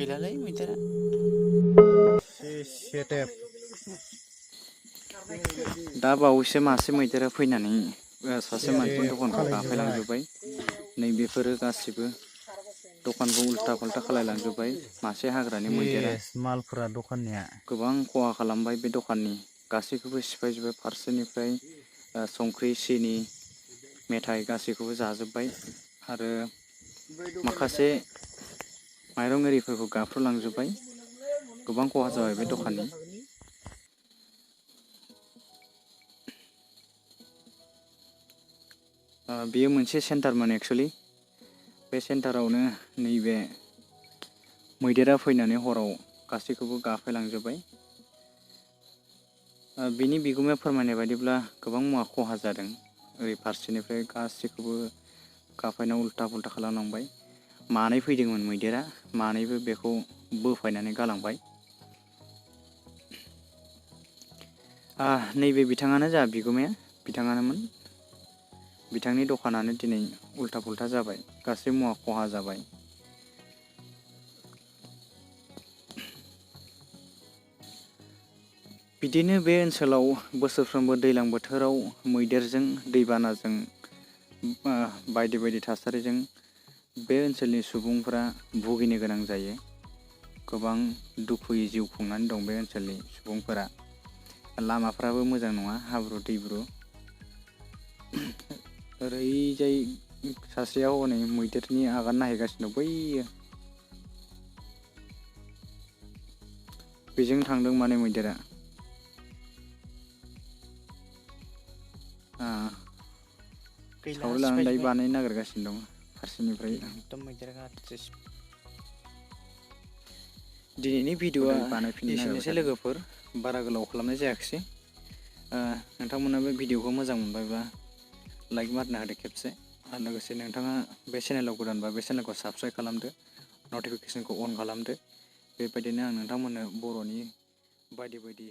गैलालै मैदेरा दा बावैसो मासे मैदेरा फैनानै सासे मानसिनि दखानखौ गाफायलांजोब्बाय। नैबेफोरो गासिबो दखानखौ उल्था फाल्था खालायलांजोब्बाय मासे हाग्रानि मैदेरा। मालफोरा दखाननिया गोबां खहा खालामबाय बे दखाननि गासैखौबो सिफायजोब्बाय फारसेनिफ्राय संख्रि सिनि मेथाइ गासैखौबो जाजोब्बाय आरो माखासे माइरं एरिफोरखौ गाफ्रुलांजोब्बाय। गोबां खहा जाबाय बे दखाननि। बेयो मोनसे सेन्टारमोन एक्सुवेलि बे सेन्टारावनो नैबे मैदेरा फैनानै हराव गासैखौबो गाफायलांजोब्बाय। बिनि बिगुमाया फोरमायनाय बायदिब्ला गोबां मुवा खहा जादों। ओरै फारसेनिफ्राय गासैखौबो गाफायना उल्था पुल्था खालामलांबाय। मानै फैदोंमोन मैदेरा मानैबो बेखौ बोफायनानै गालांबाय। नैबे बिथाङानो जा बिगुमाया बिथाङानोमोन। बिथांनि दखानानो दिनै उल्था पुल्था जाबाय गासै मुवा खहा जाबाय। बिदिनो बे ओनसोलाव बोसोरफ्रोमबो दैज्लां बोथोराव मैदेरजों दैबानाजों बायदि बायदि थासारिजों बे ओनसोलनि सुबुंफोरा भुगिनो गोनां जायो। गोबां दुखुयै जिउ खुंनानै दं बे ओनसोलनि सुबुंफोरा। लामाफ्राबो मोजां नङा हाब्रु दैब्रु। ओरैजाय सासेयाव हनै मैदेरनि आगान नायहैगासिनो दं बैयो। बेजों थांदों माने मैदेरा। सावरि लानानै दायो बानायनो नागिरगासिनो दं फारसेनिफ्राय। एकदम मैदेरा गाज्रि। दिनैनि भिडिअ'आ एसेनोसै लोगोफोर बारा गोलाव खालामनाय जायाखिसै। नोंथांमोना बे भिडिअ'खौ मोजां मोनबायबा लाइक मारिना होदो खेबसे आरो लोगोसे नोंथाङा बे चेनेलाव गोदानबा बे चेनेलखौ साबस्क्राइब खालामदो नटिफिकेसनखौ अन खालामदो। बेबायदिनो आं नोंथांमोननो बर'नि बायदि बायदि